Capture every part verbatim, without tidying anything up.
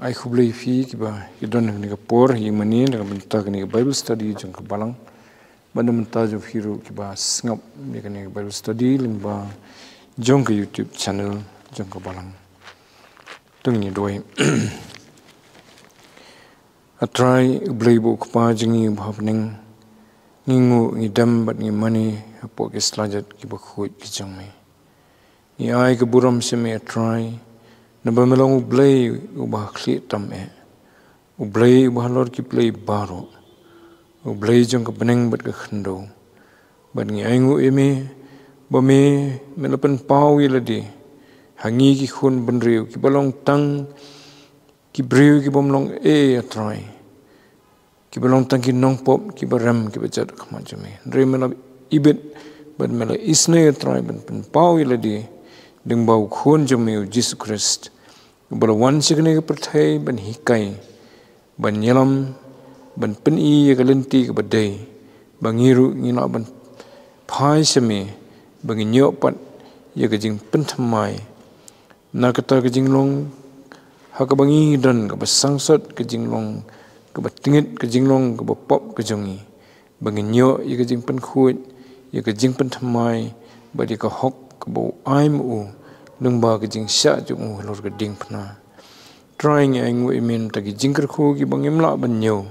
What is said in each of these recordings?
Ai khublei phi kiba ki don ha kane ka por hi mane na ka bynta kane ka Bible study jong ka balang. Bad na bynta jong phi ruh kiba sngap ïa kane ka Bible study lyngba jong ka YouTube channel jong ka balang. To ngin ïa duwai. A Trai, U Blei ba u Kpa jong ngi uba ha bneng, ngi nguh, ngi dem bad ngi mane hapoh ki slajat kiba khuid ki jong me. Ngi ai ka burom sha me, A Trai, naba me long U Blei uba ha khlieh tam eh, U Blei uba halor ki blei baroh, U Blei jong ka bneng bad ka khyndew. Bad ngi ainguh ïa me ba me, me la pynpaw ïa lade ha ngi ki khun bynriew kiba long tang ki briew kibym long ei, A Trai, kiba long tang ki nongpop kiba rem kiba jot ha khmat jong me. Hynrei me la ibit bad me la isynei, A Trai, ban pynpaw ïa lade lyngba u Khun jong me, U Jisu Khrist, uba la wan sha kane ka pyrthei ban hikai, ban ïalam, ban pyni ïa ka lynti kaba dei, ba ngi ruh ngin lah ban phai sha me, ba ngin ïoh pat ïa ka jingpynthymmai na kata ka jinglong ha kaba ngi don, kaba sangsot ka jinglong, kaba tngit ka jinglong, kaba pop ka jong ngi, ba ngin ïoh ïa ka jingpynkhuid, ïa ka jingpynthymmai bad ïa ka hok kaba u ai ma u lyngba ka jingshah jong u halor ka diengphna. Trai, ngi ainguh ïa me na kita ki jingkyrkhu kiba ngim lah ban ñiew,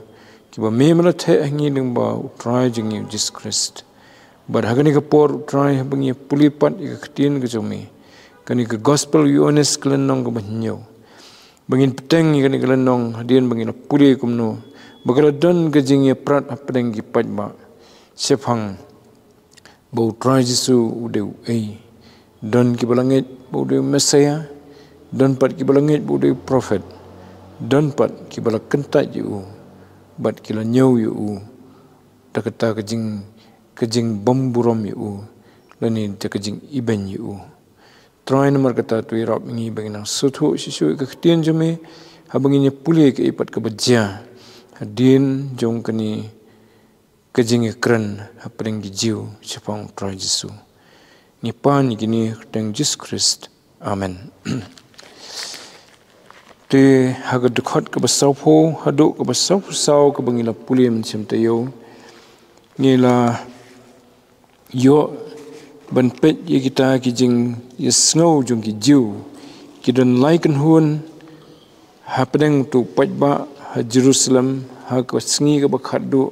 kiba me me la theh ha ngi lyngba U Trai jong ngi, U Jisu Khrist. Bad ha kane ka por, U Trai, haba ngi pule pat ïa ka ktien ka jong me, kane ka Gospel u Ïoannis ka lynnong kaba hynñiew, ba ngin bteng ïa kane ka lynnong hadien ba ngi la pule kumno ba ka la don ka jingïaprat hapdeng ki paidbah shaphang ba U Trai Jisu u dei uei. Don kiba la ngeit ba u dei u Messaïah, don pat kiba la ngeit ba u dei u prophet, don pat kiba la kyntait ïa u bad ki la ñiew ïa u da kata ka jing, ka jingbymburom ïa u, lane da ka jingibeiñ ïa u. Trai, namar kata to ïarap ïa ngi ba ngin nang sngewthuh shisha ïa ka ktien jong me haba ngin ïa pule kaei pat kaba jia hadien jong kane ka jingïakren hapdeng ki Jiw shaphang U Trai Jisu. Ngi pan ïa kine ha ka kyrteng Jisu Khrist. Amen. Te ha ka dkhot kaba sawphew haduh kaba sawphew saw kaba ngi la pule mynshem taïew, ngi la ïoh ban peit ïa kita ki jingïasngew jong ki Jiw. Ki don lai kynhun hapdeng uto u paidbah ha Jerusalem ha ka sngi kaba khatduh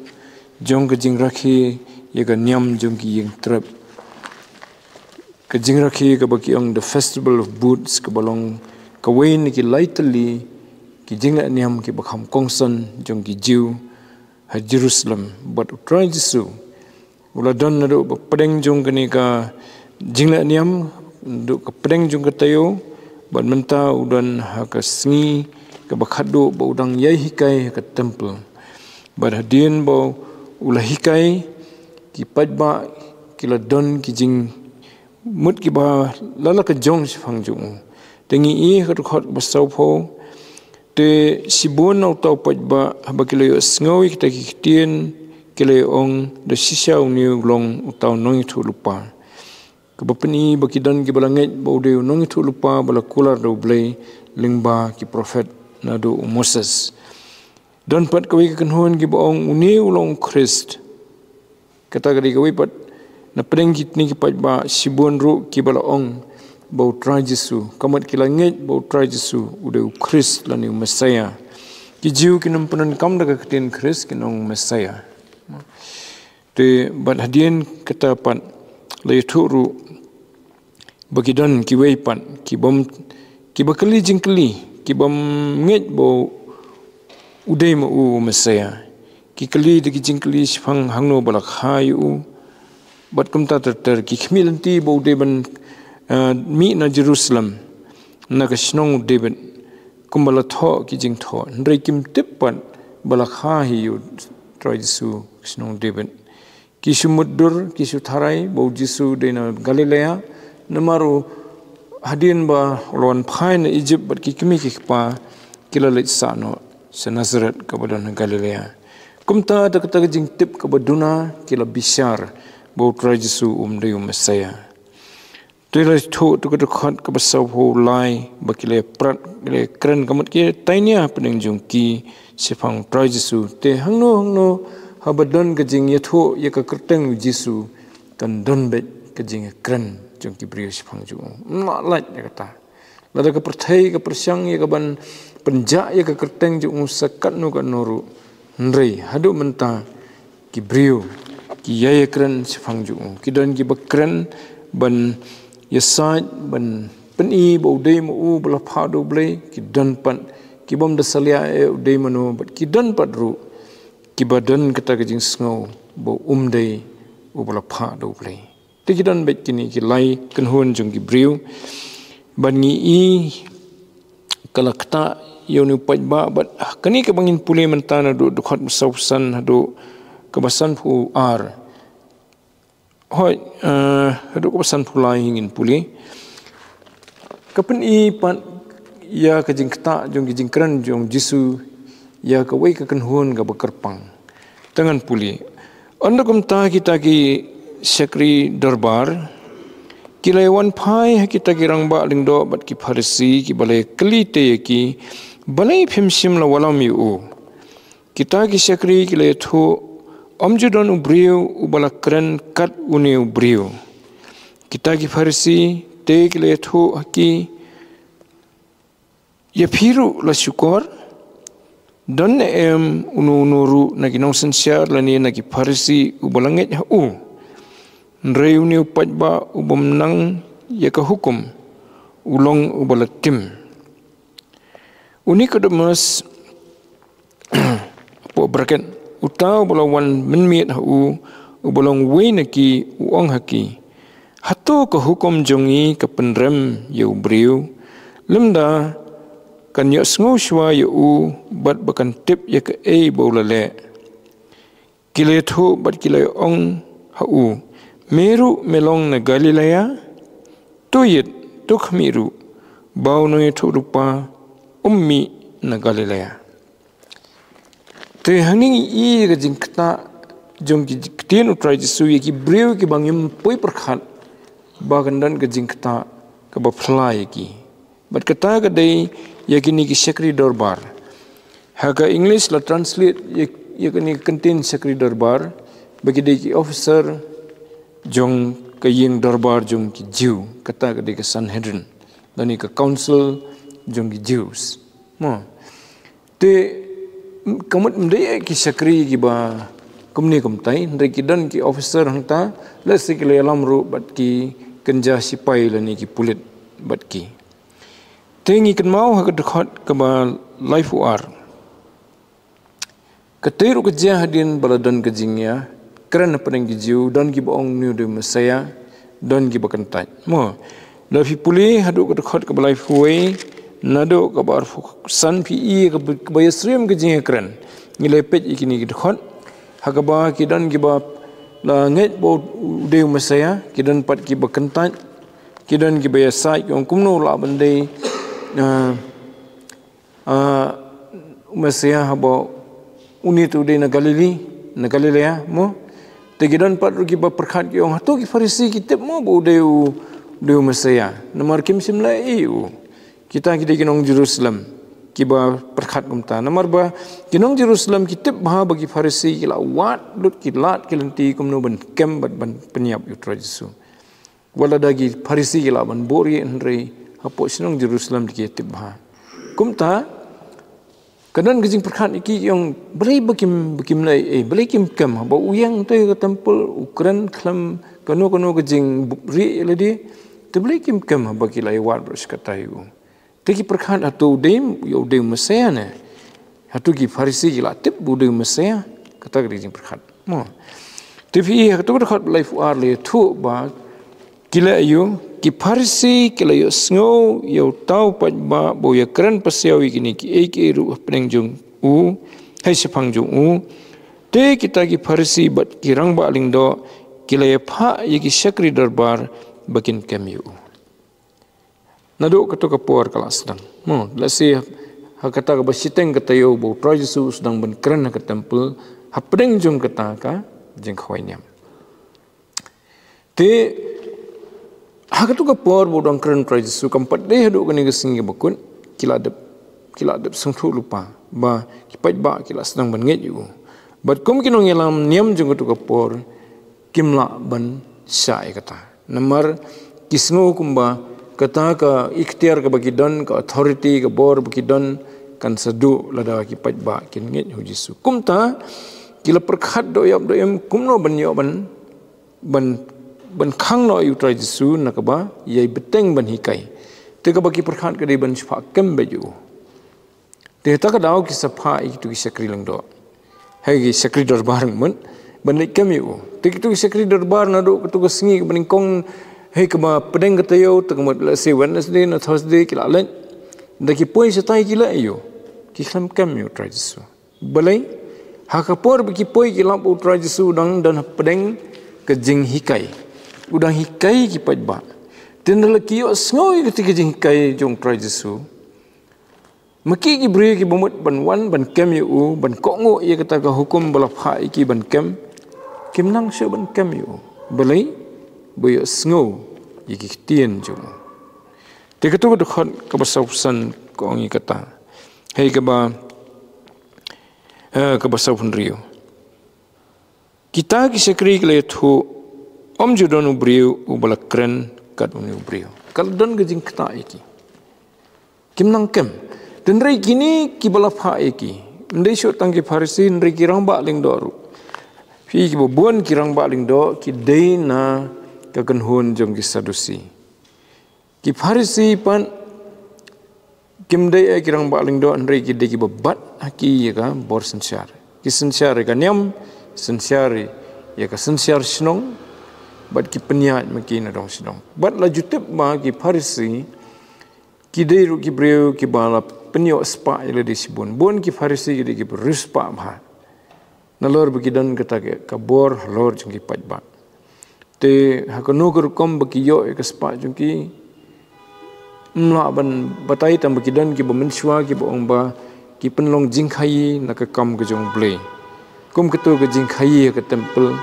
jong ka jingrakhe ïa ka niam jong ki ïingtrep, ka jingrakhe kaba ki ong The Festival of Booths, kaba long kawei na ki lai tylli ki jingleh niam kiba kham kongsan jong ki Jiw ha Jerusalem. Bad U Trai Jisu u la don naduh ba pdeng jong kane ka jingleh niam, naduh ka pdeng jong ka taïew, bad mynta u don ha ka sngi kaba khatduh ba u dang ïai hikai ha ka temple. Bad hadien ba u la hikai, ki paidbah ki la don ki jingmut kiba la la ka jong shaphang jong u. Te ngi i ha ka dkhot kaba sawphew, te shibun na uta u paidbah haba ki la ïohsngew ïa kita ki ktien, ki la ïa ong, da shisha une u long uta u nongïathuhlypa. Kaba pyni ba ki don kiba la ngeit ba u dei u nongïathuhlypa ba la kular da U Blei lyngba ki prophet naduh u Moses. Don pat kawei ka kynhun kiba ong, une u long u Khrist. Kata ka dei kawei pat na pdeng kine ki paidbah. Shibun ruh kiba la ong ba U Trai Jisu, ka mut ki la ngeit ba U Trai Jisu u dei u Khrist lane u Messaïah. Ki Jiw kin ym pyndonkam da ka ktien Khrist, kin ong Messaïah. Te bad hadien kata pat la ïathuh ruh ba ki don kiwei pat kibym, kiba kylli jingkylli, kibym ngeit ba u dei ma u Messaïah. Ki kylli da ki jingkylli shaphang hangno ba la kha ïa u. Bad kumta ter ter ki khmih lynti ba u dei ban, eh, mih na Jerusalem, na ka shnong u David, kumba la thoh ki jingthoh. Hynrei kim tip pat ba la kha hi ïa U Trai Jisu ha ka shnong u David. Ki shu mutdur, ki shu tharai ba U Jisu u dei na Galilea, namar u hadien ba u la wan phai na Ijipt bad ki kmie ki kpa, ki la leit sah noh sha Nazareth kaba don ha Galilea. Kumta da kata ka jingtip kaba duna ki la bishar ba U Trai Jisu um dei u Messaïah. Te la thoh tu ka dkhot kaba saw phew lai ba ki la prat, ki la kren ka mut ki tainia hapdeng jong ki shaphang Trai Jisu. Te hangno hangno haba don ka jingïathuh ïa ka kyrteng u Jisu, kan don beit ka jingkren jong ki briew shaphang jong u. Ym lah lait ïa kata. Lada ka pyrthei ka pyrshang ïa ka ban pynjah ïa ka kyrteng jong u sa katno katno ruh. Hynrei haduh mynta ki briew ki ïai kren shaphang jong u. Ki don kiba kren ban ïasaid, ban pyni ba u dei ma u ba la phah da u Blei. Ki don pat ki bym da salia eh u dei mano, bad ki don pat ruh kiba don kata ka jingsngew ba um dei u ba la phah da u Blei. Te ki don beit kine ki lai kynhun jong ki briew. Bad ngi i ka la ktah ïa une u paidbah, bad kane kaba ngin pule mynta naduh dkhot ba saw phew san haduh kaba san phew ar. Hooid, eh, haduh kaba san phew lai hi ngin pule. Ka pyni pat ïa ka jingktah jong ki jingkren jong Jisu ïa kawei ka kynhun kaba kyrpang. Te ngan pule. Ynda kumta kita ki shakri dorbar ki la wan phai ha kita ki rangbah lyngdoh bad ki Pharisi, kiba la kylli te ïa ki, balei phim shym la wallam ïa u? Kita ki shakri ki la ïathuh, ym ju don u briew uba la kren kat une u briew. Kita ki Pharisi te ki la ïathuh ha ki, ïa phi ruh la shukor? Don ne em uno uno ruh na ki nongsynshar lane na ki Pharisi uba la ngeit ha u? Hynrei une u paidbah u bym nang ïa ka hukum, u long uba la tim. U Nikodemus, hapoh bracket, uta uba la wan mynmiet ha u, uba long uwei na ki, u ong ha ki, hato ka hukum jong ngi ka pynrem ïa u briew, lymda kan ïohsngew shuwa ïa u bad ba kan tip ïa kaei ba u la leh? Ki la ïathuh bad ki la ong ha u, me ruh me long na Galilea? To ïit, to khmih ruh ba u nongïathuhlypa um mih na Galilea. Te hangne ngi i ka jingktah jong ki ktien u Trai Jisu ïa ki briew kiba ngim poi pyrkhat ba kan don ka jingktah kaba phylla ïa ki. Bad kata ka dei ïa kine ki shakri dorbar. Ha ka English la translate ïa, ïa kine ki kyntien shakri dorbar ba ki dei ki officer jong ka ïing dorbar jong ki Jiw. Kata ka dei ka Sanhedrin, lane ka council jong ki Jews. Mo. Te ka mut ym dei ki shakri kiba kumne kumtai, hynrei ki don ki officer hangta, lehse ki la ïalam ruh bad ki kynja shipai lane ki pulit bad ki. Te ngi kynmaw ha ka dkhot kaba laiphew ar. Katei ruh ka jia hadien ba la don ka jingïakren hapdeng ki Jiw, don kiba ong une u dei u Messaïah, don kiba kyntait. Mo, lada phi pule haduh ka dkhot kaba laiphew wei, naduh kaba arphew san phi i kaba, kaba ïasyriem ka jingïakren. Ngi la peit ïa kine ki dkhot. Ha kaba ki don kiba la ngeit ba u dei u Messaïah, ki don pat kiba kyntait, ki don kiba ïasaid, ki ong kumno lah ban dei, eh, ah, u Messaïah haba une te u dei na Galili, na Galilea, mo. Te ki don pat ruh kiba pyrkhat ki ong, hato ki Pharisi ki tip mo ba u dei u, dei u Messaïah? Namar kim shym la ïohi ïa u. Kita ki dei ki nong Jerusalem kiba pyrkhat kumta. Namar ba ki nong Jerusalem ki tip bha ba ki Pharisi ki la wad lut, ki lad ki lynti kumno ban kem bad ban pynïap ïa u Trai Jisu. Wat lada ki Pharisi ki lah ban buhrieh, hynrei hapoh shnong Jerusalem te ki tip bha. Kumta ka don ka jingpyrkhat ïa ki, ki ong, balei ba kim, ba kim leh, eh, balei kim kem haba u ïeng te ha ka temple, u kren khlem kano kano ka jingrieh ïa lade? Te balei kim kem haba ki la ïawad baroh shi katta ïa u? Te ki pyrkhat, hato u dei, u dei u Messaïah ne? Hato ki Pharisi ki la tip ba u dei u Messaïah? Kata ka dei ka jingpyrkhat. Mo. Te phi i ha kato ka dkhot ba laiphew ar la ïathuh ba ki la ïoh, ki Pharisi ki la ïohsngew ïa uta u paidbah ba u ïakren pasiaw ïa kine kiei kiei ruh hapdeng jong u, ha shaphang jong u. Te kita ki Pharisi bad ki rangbah lyngdoh ki la ïaphah ïa ki shakri dorbar ba kin kem ïa u. Naduh kato ka por ka la sdang. Mo, lehse ha kata kaba shiteng ka taïew ba u Trai Jisu u sdang ban kren ha ka temple, hapdeng jong kata ka jingkhawai niam. Te Ha katu ka por ba u dang kren u Trai Jisu, kam pat dei haduh kane ka sngi kaba kut, ki la dep, ki la dep sngewthuh lypa ba ki paidbah ki la sdang ban ngeit ïa u. Bad kum ki nongïalam niam jong katu ka por, kim lah ban shah ïa kata. Namar ki sngew kumba kata ka iktiar kaba ki don, ka authority, ka bor ba ki don, kan sa duh lada ki paidbah kin ngeit ha u Jisu. Kumta ki la pyrkhat dohnud dohnud kumno ban ïoh ban, ban, ban khang noh ïa u Trai Jisu na kaba ïai bteng ban hikai. Te kaba ki pyrkhat ka dei ban shah phah kem beit ïa u. Te ha kata ka daw ki sa phah ïa kitu ki shakri lyngdoh, ha ki shakri dorbar ngan mut, ban leit kem ïa u. Te kitu ki shakri dorbar naduh katu ka sngi kaba nyngkong, ha kaba pdeng ka taïew, te ka mut, let's say, Wednesday ne Thursday ki la leit. Da ki poi shatai ki leit ïa u, ki khlem kem ïa u Trai Jisu. Balei? Ha ka por ba ki poi ki lap u Trai Jisu u dang don hapdeng ka jinghikai. U dang hikai ki paidbah. Te ynda la ki ïohsngew ïa kata ka jinghikai jong u Trai Jisu, ma ki ki briew kiba mut ban wan ban kem ïa u, ban kohnguh ïa kata ka hukum ba la phah ïa ki ban kem, kim nang shuh ban kem ïa u. Balei? Ba ïohsngew ïa ki ktien jong u. Te katu ka dkhot kaba sawphew san ka ong ïa kata. Hei kaba, eh, kaba sawphew hynriew. Kita ki shakri ki la ïathuh, ym ju don u briew uba la kren kat une u briew. Ka la don ka jingktah ïa ki. Kim nang kem. Te hynrei kine kiba la phah ïa ki, ym dei shuh tang ki Pharisi, hynrei ki rangbah lyngdoh ruh. Phi, kiba bun ki rangbah lyngdoh ki dei na ka kynhun jong ki Sadusi. Ki Pharisi pat kim dei eh ki rangbah lyngdoh, hynrei ki dei kiba bat ha ki ïa ka bor synshar. Ki synshar ïa ka niam, synshar ïa ka synshar shnong, bad ki pynïaid ma ki na dong sha dong. Bad la ju tip ba ki Pharisi ki dei ruh ki briew kiba la pynïoh spah ïa lade shibun. Bun ki Pharisi ki dei kiba riewspah bha. Nalor ba ki don kata ka, ka bor halor jong ki paidbah. Te ha kano ka rukom ba ki ïoh ïa ka spah jong ki, ym lah ban batai tang ba ki don kiba mynshuwa kiba ong ba ki pynlong jingkhaïi na ka kam ka jong U Blei. Kum katu ka jingkhaïi ha ka temple,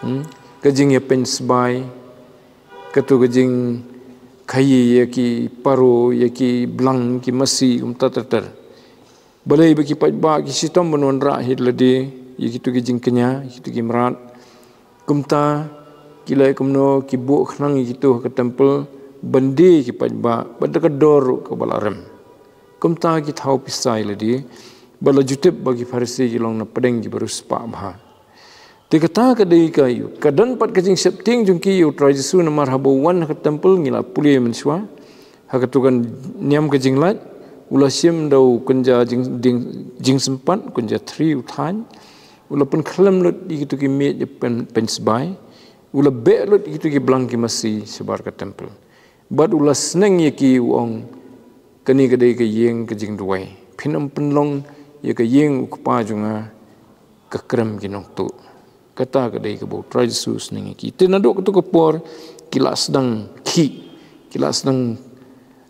hmm? Ka jingïapeiñ sbai, katu ka jingkhaïi ïa ki paro, ïa ki blang, ki masi, kumta ter ter. Balei ba ki paidbah ki shitom ban wanrah hi da lade ïa kitu ki jingkñia, ïa kitu ki mrad. Kumta ki leh kumno, ki buh khnang ïa kitu ha ka temple ban die ki paidbah bad da ka dor ruh kaba la rem. Kumta ki thaw pisa ïa lade, bad la ju tip ba ki Pharisi ki long na pdeng kiba riewspah bha. Te kata ka dei ka ïa u, ka don pat ka jingsheptieng jong ki ïa U Trai Jisu, namar haba u wan ha ka temple, ngi la pule mynshuwa, ha katu ka niam ka jinglait, u la shim da u kynja jing, jing, jingsympat, kynja thri u thaiñ, u la pynkhlem lut ïa kitu ki miej ïapeiñ, peiñ sbai, u la beh lut ïa kitu ki blang ki masi shabar ka temple. Bad u la sneng ïa ki, u ong, kane ka dei ka ïing ka jingduwai. Phin ym pynlong ïa ka ïing U Kpa jong nga ka krem ki nongtuh. Kata ka dei kaba U Trai Jisu u sneng ïa ki. Te naduh katu ka por ki la sdang khih, ki la sdang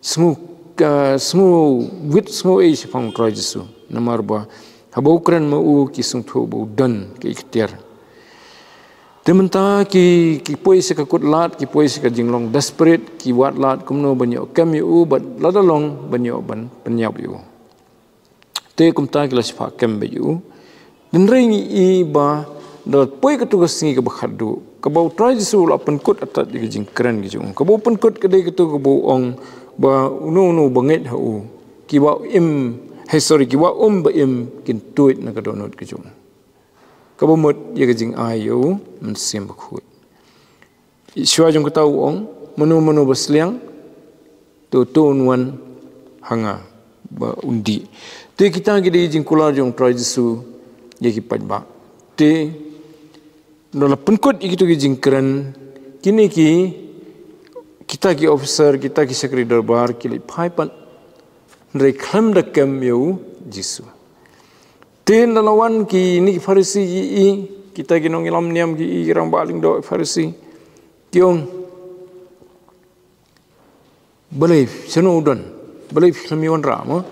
sngew, ka, sngewwit, sngew ei shaphang U Trai Jisu. Namar ba haba u kren ma u, ki sngewthuh ba u don ka iktiar. Te mynta ki, ki poi sha ka kut lad, ki poi sha ka jinglong desperate, ki wad lad kumno ban ïoh kem ïa u, bad lada long ban ïoh ban pynïap ïa u. Te kumta ki la shah phah kem beit ïa u. Hynrei ngi i ba da poi katu ka sngi kaba khatduh, kaba U Trai Jisu u la pynkut atat ïa ka jingkren ka jong u. Kaba u pynkut ka dei katu kaba u ong ba uno uno ba ngeit ha u, ki wah im, hei, sorry, ki wah um ba im, kin tuid na ka dohnud ka jong u. Kaba mut ïa ka jingai ïa u Mynsiem Bakhuid. Shuwa jong kata u ong, mano mano ba sliang, to, to un wan ha nga ba un dih. Te kita ki dei jingkular jong U Trai Jisu ïa ki paidbah. Te nda la pynkut ïa kitu ki jingkren, kine ki, kita ki officer, kita ki shakri dorbar ki leit phai pat, hynrei khlem da kem ïa U Jisu. Te nda la wan kine ki Pharisi ki i, kita ki nongïalam niam ki i, ki rangbah lyngdoh Pharisi, ki ong, balei, shano u don? Balei phi khlem ïa wanrah mo?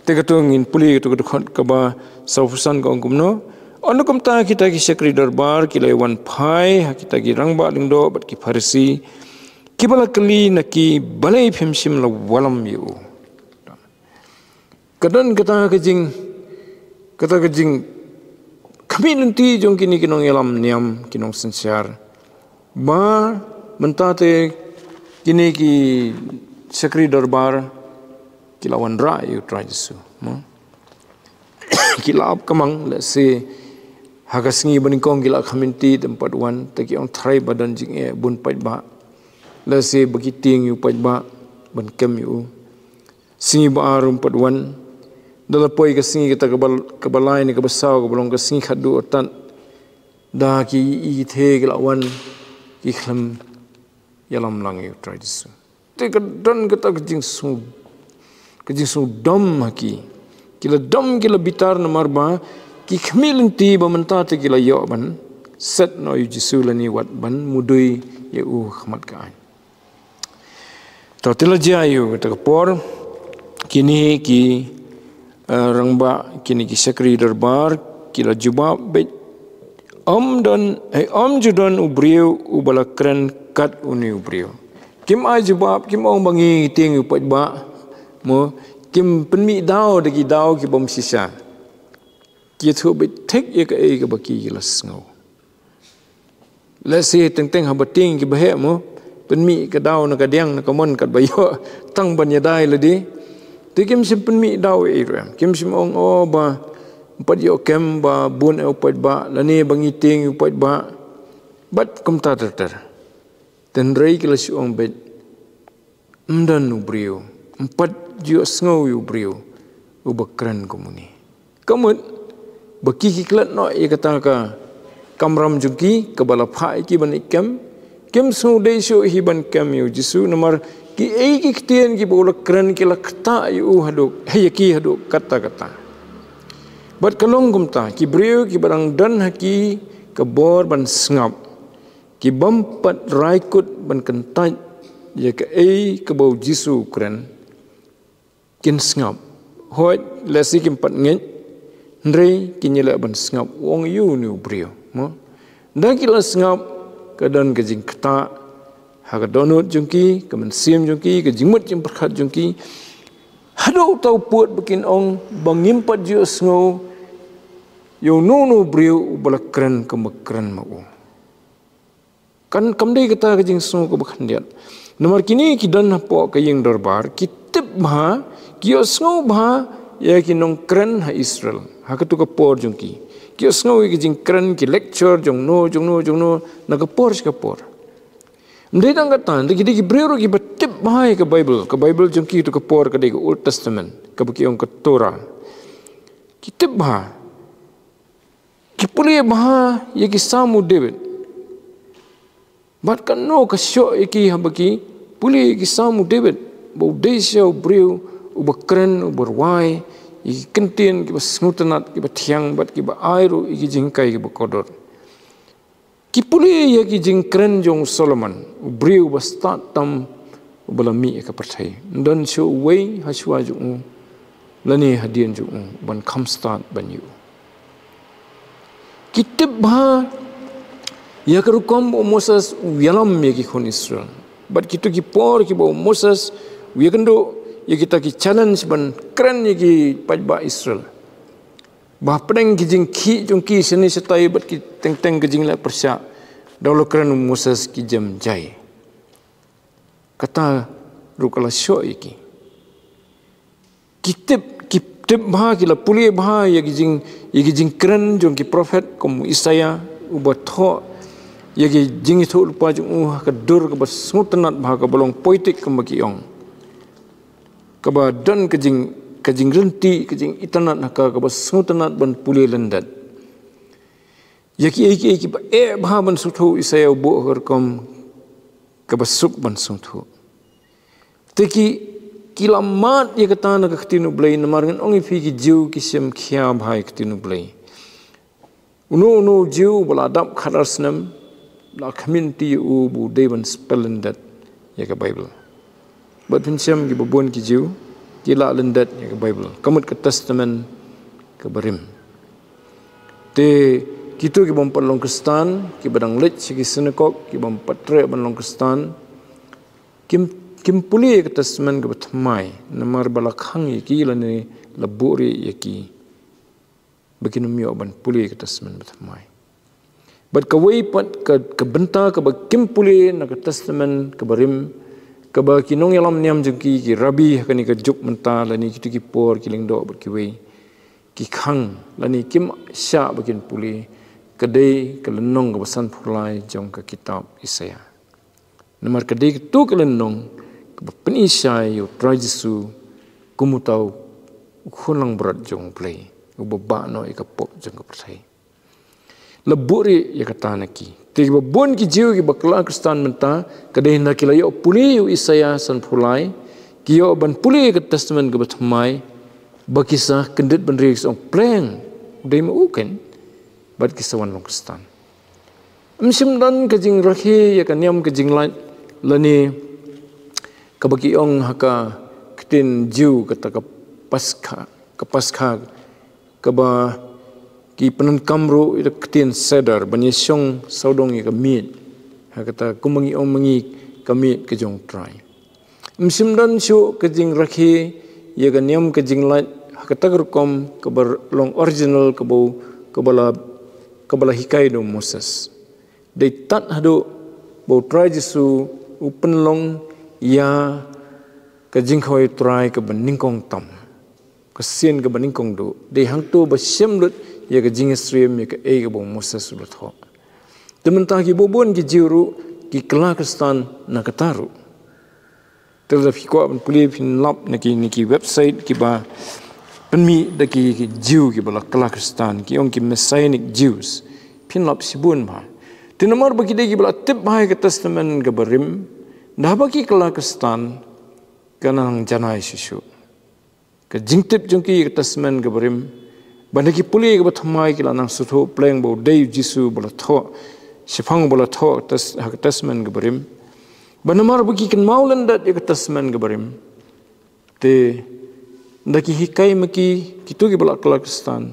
Te katu ngin pule katu ka dkhot kaba sawphew san ka ong kumno. Ynda kumta kita ki shakri dorbar ki la wan phai ha kita ki rangbah lyngdoh bad ki Pharisi, Kiba la kylli na ki, balei phim shym la wallam ïa u? Ka don kata ka jing, kata ka jing khmih lynti jong kine ki nongïalam niam, ki nongsynshar. Ba mynta te kine ki shakri dorbar ki la wanrah ïa u Trai Jisu, mo? Ki la ap kamang, lehse ha ka sngi ba nyngkong ki la khmih lynti, te ym pat wan, te ki ong, trai ba don jingeh bun paidbah. Lehse ba ki tieng ïa u paidbah ban kem ïa u. Sngi ba ar ym pat wan. Da la poi ka sngi kata kaba, kaba lai ne kaba saw, kaba long ka sngi khatduh artat, da ki ïing ki thied ki la wan, ki khlem ïalam lang ïa u Trai Jisu. Te ka don kata ka jingsngew, ka jingsngewdom ha ki. Ki la dom, ki la bitar namar ba ki khmih lynti ba mynta te ki la ïoh ban set noh ïa u Jisu lane wat ban mudui ïa u ha khmat ka aiñ. To, te la jia ïa u kata ka por, kine ki, eh, rangbah, kine ki shakri dorbar ki la jubab beit, ym don, eh, ym ju don u briew uba la kren kat une u briew. Kim ai jubab, kim ong ba ngi tieng ïa u paidbah, mo, kim pynmih daw da ki daw ki bym shisha. Ki ïathuh beit thik ïa kaei kaba ki la sngew. Lehse teng teng haba tieng kiba heh, mo, pynmih ka daw na ka diang na ka mon katba ïoh tang ban ïada ïa lade. Te kim shym pynmih daw ei ruh em. Kim shym ong, oh, ba ym pat ïoh kem, ba bun eh u paidbah, lane ba ngi tieng ïa u paidbah. Bad kumta ter ter. Hynrei ki la shu ong beit, ym don u briew, ym pat ju ïohsngew ïa u briew uba kren kumne. Ka mut ba ki, ki klet noh ïa kata ka kamram jong ki kaba la phah ïa ki ban ïa kem. Kim sngewdei shuh hi ban kem ïa u Jisu, namar kiei ki ktien kiba u la kren ki la ktah ïa u haduh, ha ïa ki haduh katta katta. Bad ka long kumta, ki briew kiba dang don ha ki ka bor ban sngap, ki bym pat rai kut ban kyntait ïa kaei kaba u Jisu u kren, kin sngap. Hooid, lehse kim pat ngeit, hynrei kin ïaleh ban sngap u ong ïa une u briew, mo. Da ki la sngap, ka don ka jingktah ha ka dohnud jong ki, ka mynsiem jong ki, ka jingmut jingpyrkhat jong ki. Haduh uta u pud ba kin ong ba ngim pat ju ïohsngew ïa uno uno u briew uba la kren kumba kren ma u. Kan kam dei kata ka jingsngew kaba khyndiat. Namar kine ki don hapoh ka ïing dorbar, ki tip bha, ki ïohsngew bha ïa ki nongkren ha Israel ha kato ka por jong ki. Ki ïohsngew ïa ki jingkren, ki lecture jong no, jong no, jong no, na ka por sha ka por. Ym dei tang kata, hynrei ki dei ki briew ruh kiba tip bha ïa ka Baibl, ka Baibl jong ki kato ka por ka dei ka Old Testament, kaba ki ong ka Torah. Ki tip bha. Ki pule bha ïa ki Salm u David. Bad kano ka shoh ïa ki haba ki pule ïa ki Salm u David, ba u dei shisha u briew uba kren, uba rwai ïa ki kyntien kiba sngewtynnat, kiba thiang, bad kiba ai ruh ïa ki jinghikai kiba kordor. Ki pule ïa ki jingkren jong u Solomon, u briew uba stad tam, uba la mih ïa ka pyrthei. Ym don shuh uwei hashuwa jong u, lane hadien jong u, uban kham stad ban ïa u. Ki tip bha ïa ka rukom ba u Moses u ïalam ïa ki khun Israel. Bad kito ki por kiba u Moses u ïakynduh ïa kita ki challenge ban kren ïa ki paidbah Israel. Ba hapdeng ki jingkhih jong ki shane shatai bad ki teng teng ki jingleh pyrshah, da u la kren u Moses ki jem jai. Kata ruh ka la shoh ïa ki. Ki tip, ki tip bha, ki la pule bha ïa ki jing, ïa ki jingkren jong ki prophet kum u Isaïah, uba thoh ïa ki jingïathuhlypa jong u ha ka dur kaba sngewtynnat bha, kaba long poetic kumba ki ong. Kaba don ka jing, ka jingrynti, ka jingitynnat ha ka, kaba sngewtynnat ban pule lyndet. Ïa kiei kiei kiba eh bha ban sngewthuh, Isaïah u buh ha ka rukom kaba suk ban sngewthuh. Te ki, ki la mad ïa kata na ka ktien u Blei, namar ngan ong ïa phi, ki Jiw ki shim khia bha ïa ka ktien u Blei. Uno uno u Jiw ba la dap khadar snem, la khmih lynti ïa u ba u dei ban spell lyndet ïa ka Baibl. Bad phin shem kiba bun ki Jiw ki la lyndet ïa ka Baibl, ka mut ka Testament kaba rim. Te kito ki bym pat long Khristan, kiba dang leit sha ki synagog, ki bym pat treh ban long Khristan, Kim, kim pule ïa ka Testament kaba thymmai, namar ba la khang ïa ki lane la buhrieh ïa ki ba kin ym ïoh ban pule ïa ka Testament ba thymmai. Bad kawei pat ka, ka bynta kaba kim pule na ka Testament kaba rim, kaba ki nongïalam niam jong ki, ki rabbi ha kane ka juk mynta lane kito ki por, ki lyngdoh bad kiwei, ki khang lane kim shah ba kin pule, ka dei ka lynnong kaba sanphew lai jong ka kitab Isaïah. Namar ka dei kato ka lynnong kaba pyni shai ïa U Trai Jisu kum uta u khun langbrot jong U Blei, uba bah noh ïa ka pop jong ka pyrthei. La buhrieh ïa kata na ki. Te kiba bun ki Jiw kiba kylla Khristan mynta, ka dei hynda ki la ïoh pule ïa u Isaïah sanphew lai, ki ïoh ban pule ïa ka Testament kaba thymmai, ba ki sa kyndit bynriew, ki sa ong, pleng, u dei ma u keiñ, bad ki sa wan long Khristan. Ym shym don ka jingrakhe ïa ka niam ka jinglait lane kaba ki ong ha ka ktien Jiw kata ka Paskha, ka Paskha, kaba ki pyndonkam ruh ïa ka ktien seder, ban ïashong sawdong ïa ka miej. Ha kata kumba ngi ong ma ngi, ka miej ka jong U Trai. Ym shym don shuh ka jingrakhe ïa ka niam ka jinglait ha kata ka rukom kaba long original kaba, kaba la, kaba la hikai da u Moses. Dei tad haduh ba U Trai Jisu u pynlong ïa ka jingkhawai U Trai kaba nyngkong tam, ka sien kaba nyngkong duh. Dei hangto ba shem lut ïa ka jingsyriem ïa kaei kaba u Moses u la thoh. Te mynta kiba bun ki Jiw ruh ki kylla Khristan na kata ruh. Te lada phi kwah ban pule, phin lap na ki, na ki website kiba pynmih da ki, ki Jiw kiba la kylla Khristan, ki ong ki Messianic Jews. Phin lap shibun bha. Te namar ba ki dei kiba la tip bha ïa ka Testament kaba rim, da haba ki kylla Khristan, ka nang janai shuh shuh ka jingtip jong ki ïa ka Testament kaba rim. Ba hynda ki pule ïa kaba thymmai, ki la nang sngewthuh pleng ba u dei u Jisu ba la thoh, shaphang ba la thoh tes-, ha ka Testament kaba rim. Ba namar ba ki kynmaw lyndet ïa ka Testament kaba rim, te hynda ki hikai ma ki, kito kiba la kylla Khristan,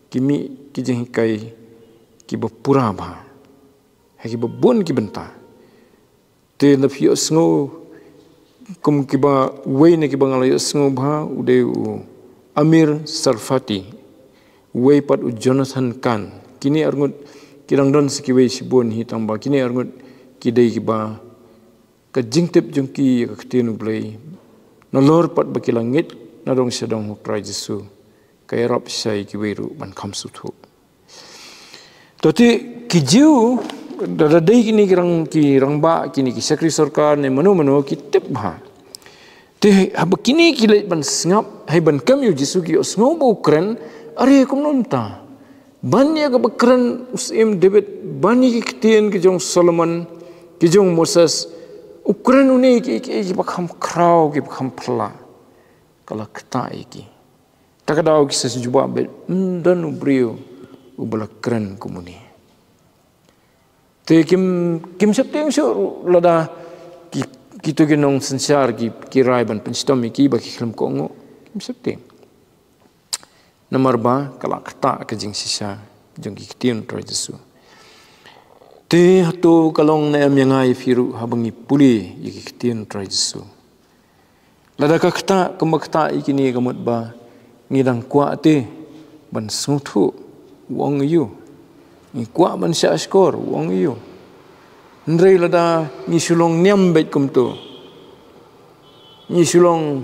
ki mih ki jinghikai kiba pura bha ha kiba bun ki bynta. Te lada phi ïohsngew, kum kiba, uwei na kiba nga la ïohsngew bha u dei u Amir Tsarfati, uwei pat u Jonathan Cahn. Kine arngut ki dang don sa kiwei shibun hi, tangba kine arngut ki dei kiba ka jingtip jong ki ïa ka ktien U Blei, nalor pat ba ki la ngeit nadong shadong ha U Trai Jisu, ka ïarap shai kiwei ruh ban kham sngewthuh. To te ki Jiw, da, da dei kine ki rang, ki rangbah, kine ki shakri sorkar ne mano mano, ki tip bha. Te haba kine ki leit ban sngap, hei ban kem ïa u Jisu, ki ïohsngew ba u kren, are kumno mynta? Ban ïa kaba kren u Syiem David, ban ïa ki ktien ki jong Solomon, ki jong Moses, u kren une ki, ki, kiba kham khraw, kiba kham phylla. Ka la ktah ïa ki. Ta ka daw ki sa shu jubab beit, ym don u briew uba la kren kum une. Te kim, kim sheptieng shuh lada ki, kito ki nongsynshar ki, ki rai ban pynshitom ïa ki ba ki khlem kohnguh. Kim sheptieng. Namar ba ka la ktah ka jingshisha jong ki ktien U Trai Jisu. Te hato ka long ne em ïa nga ïa phi ruh haba ngi pule ïa ki ktien U Trai Jisu? Lada ka ktah kumba ktah ïa kine, ka mut ba ngi dang kwah te ban sngewthuh u ong aïu. Ngi kwah ban shah shkor u ong aïu. Hynrei lada ngi shu long niam beit kumto, ngi shu long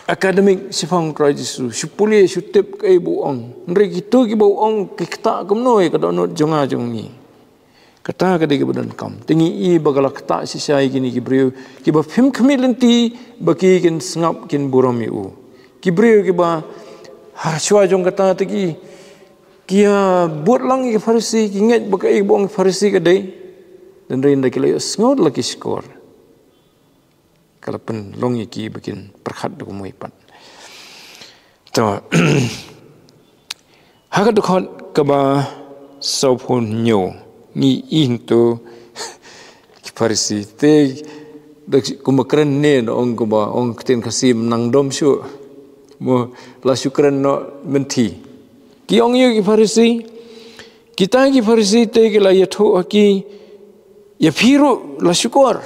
academic shaphang U Trai Jisu, shu pule, shu tip kaei ba u ong. Hynrei kito kiba u ong ki ktah kumno ïa ka dohnud jong nga jong ngi. Kata ka dei kaba donkam. Te ngi i ba ka la ktah shisha ïa kine ki briew kiba phim khmih lynti ba ki kin sngap kin burom ïa u. Ki briew kiba ha shuwa jong kata te ki, ki ïa bud lang ïa ki Pharisi, ki ngeit ba kaei ba u ong ki Pharisi ka dei. Hynrei hynda ki la ïohsngew da la ki shkor, ka la pynlong ïa ki ba kin pyrkhat da kumwei pat. To, ha ka dkhot kaba sawphew hynñiew ngi i hangto ki Pharisi te, da kumba kren ne, da ong kumba ong ktien Khasi, ym nang dom shuh. Mo, la shu kren noh mynthi. Ki ong ïa ki Pharisi, kita ki Pharisi te ki la ïathuh ha ki, ïa phi ruh la shukor.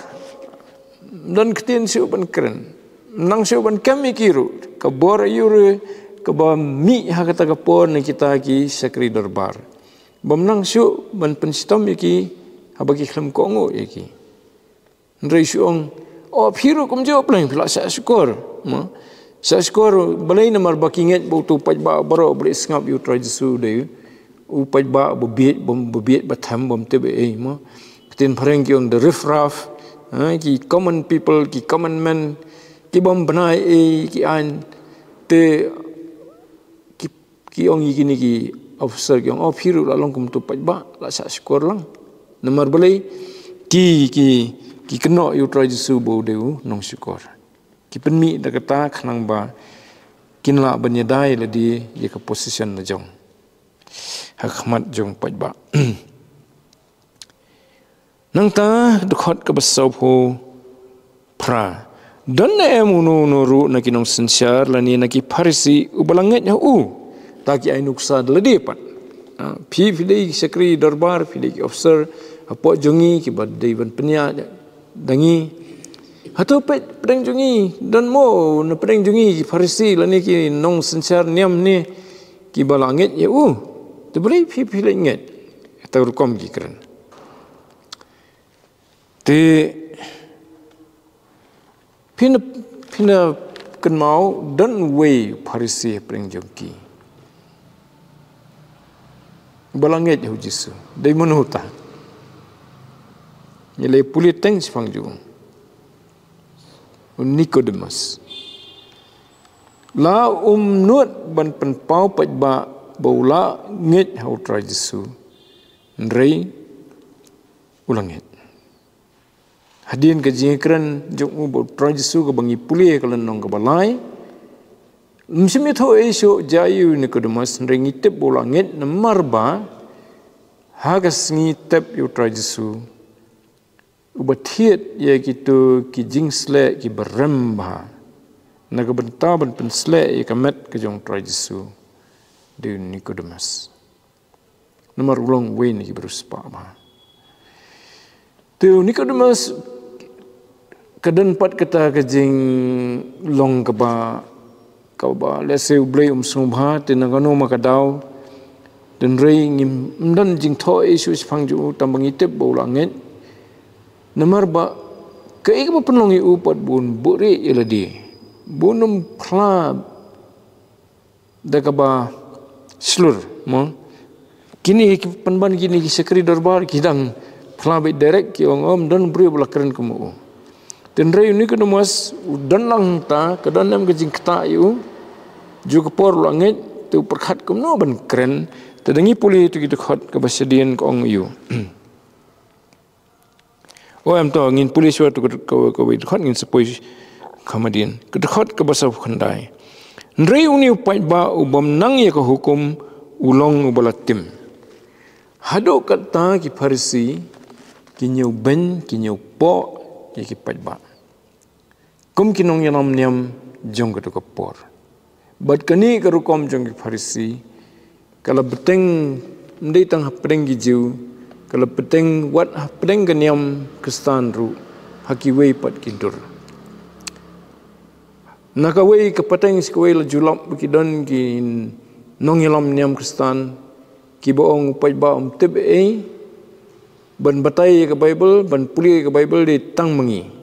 Ym don ktien shuh ban kren. Ym nang shuh ban kem ïa ki ruh. Ka bor aïu ruh kaba mih ha kata ka por na kita ki shakri dorbar. Bym nang shuh ban pynshitom ïa ki haba ki khlem kohnguh ïa ki. Hynrei shu ong, "O phi ruh kumjuh, Blei, phi lah shah shukor." Mo? Shah shukor balei? Namar ba ki ngeit ba uto u paidbah baroh ba leh sngap ïa u Trai Jisu u dei u paidbah ba bieit, bym, ba bieit ba them, bym tip ei ei, mo. Ktien phareng ki ong the riff raff, ha, ki common people, ki common men, ki bym bna ei ei, ki aiñ. Te ki, ki ong ïa kine ki officer, ki ong, "O phi ruh la long kum uto u paidbah, lah shah shukor lang." Namar balei? Ki, ki, ki kynnoh ïa u Trai Jisu ba u dei u nongshukor. Ki pynmih da kata khnang ba kin lah ban ïada ïa lade ïa ka position la jong ha khmat jong u paidbah. Nangta dkhot kaba sawphew phra. Don ne em uno uno ruh na ki nongsynshar lane na ki Pharisi uba la ngeit ha u? Ta ki ai nuksa da lade pat. Ha, phi, phi dei shakri dorbar, phi dei ki officer hapoh jong ngi kiba dei ban pynïaid da ngi. Hato peit pdeng jong ngi, don mo na pdeng jong ngi ki Pharisi lane ki nongsynshar niam ne kiba la ngeit ïa u? Te balei phi, phi leit ngeit? Kata rukom ki kren. Te phin, phin kynmaw, don uwei u Pharisi hapdeng jong ki ba la ngeit ha u Jisu. Dei mano uta? Ngi la pule teng shaphang jong u, u Nikodemus. La um nud ban pynpaw paidbah ba u la ngeit ha u Trai Jisu. Hynrei u la ngeit. Hadien ka jingkren jong u bad u Trai Jisu kaba ngi pule ka lynnong kaba lai, ym shym ïathuh ei shuh jia ïa u Nikodemus, hynrei ngi tip ba u la ngeit namar ba ha ka sngi tep ïa u Trai Jisu, uba thied ïa kito ki jingsleh kiba rem bha na ka bynta ban pynsleh ïa ka met ka jong u Trai Jisu, dei u Nikodemus. Namar u long uwei na ki briew spah bha. Te u Nikodemus, ka don pat kata ka jinglong kaba, kaba lehse U Blei um sngewbha, te na kano ma ka daw. Hynrei ngim don jingthoh ei shuh shaphang jong u, tang ba ngi tip ba u la ngeit. Namar ba kaei kaba pynlong ïa u pat, ba un buhrieh ïa lade, ba un ym phla da kaba shlur, mo. Kine ki pynban, kine ki shakri dorbar ki dang phla beit direct, ki ong, ym don briew ba la kren kum u. Hynrei u Nikodemus u don lang hangta, ka don em ka jingktah ïa u. Ju ka por u la ngeit, te u pyrkhat kumno ban kren. Te da ngi pule ïa tu ki dkhot kaba shadien, ka ong ïa u. O em, to ngin pule shuwa tu ka, ka, kawei dkhot, ngin sa poi kham hadien. Ka dkhot kaba sawphew khyndai. Hynrei une u paidbah u bym nang ïa ka hukum u long uba la tim. Haduh katta ki Pharisi ki ñiewbeiñ, ki ñiewpoh ïa ki paidbah kum ki nongïalam niam jong kato ka por. Bad kane ka rukom jong ki Pharisi ka la bteng, ym dei tang hapdeng ki Jiw, ka la bteng wat hapdeng ka niam Khristan ruh, ha kiwei pat ki dur. Na kawei ka pateng sha kawei la ju lap ba ki don ki nongïalam niam Khristan kiba ong u paidbah um tip ei, ban batai ïa ka Baibl, ban pule ïa ka Baibl dei tang ma ngi.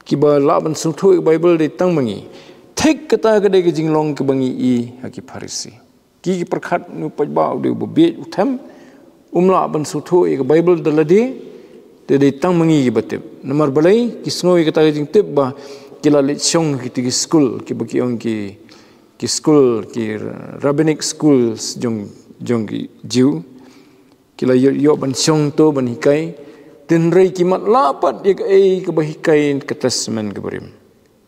Kiba lah ban sngewthuh ïa ka Baibl dei tang ma ngi. Thik kata ka dei ka jinglong kaba ngi i ha ki Pharisi. Ki, ki pyrkhat une u paidbah u dei uba bieit, u them, um lah ban sngewthuh ïa ka Baibl da lade, te dei tang ma ngi kiba tip. Namar balei? Ki sngew ïa kata ka jingtip ba ki la leit shong ha kita ki skul, kiba ki ong ki, ki skul, ki rabbinic schools jong, jong ki Jiw. Ki la ïoh, ïoh ban shong to ban hikai. Hynrei ki matlah pat ïa kaei kaba hikai ka Testament kaba rim.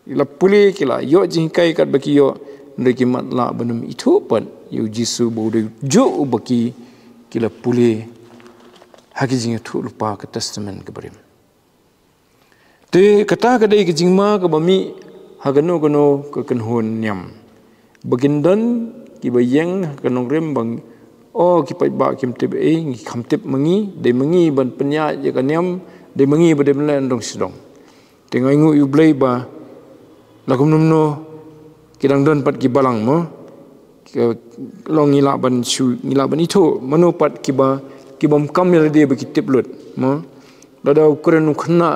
Ki la pule, ki la ïoh jinghikai katba ki ïoh, hynrei ki matlah ban ym ithuh pat ïa u Jisu ba u dei ujuh uba ki, ki la pule ha ki jingïathuhlypa ka Testament kaba rim. Te kata ka dei ka jingma kaba mih ha kano kano ka kynhun niam. Ba kin don kiba ïeng ha ka nongrim ba, o, ki paidbah kim tip ei, ngi kham tip ma ngi, dei ma ngi ban pynïaid ïa ka niam, Dei ma ngi ba dei ban leh nongshong sdang. Te nga ainguh ïa U Blei ba la kumno kumno ki dang don pat ki balang mo. Ki long ngi lah ban shu, ngi lah ban ithuh mano pat kiba, ki bym kam ïa lade ba ki tip lut mo. Lada u kren u khynnah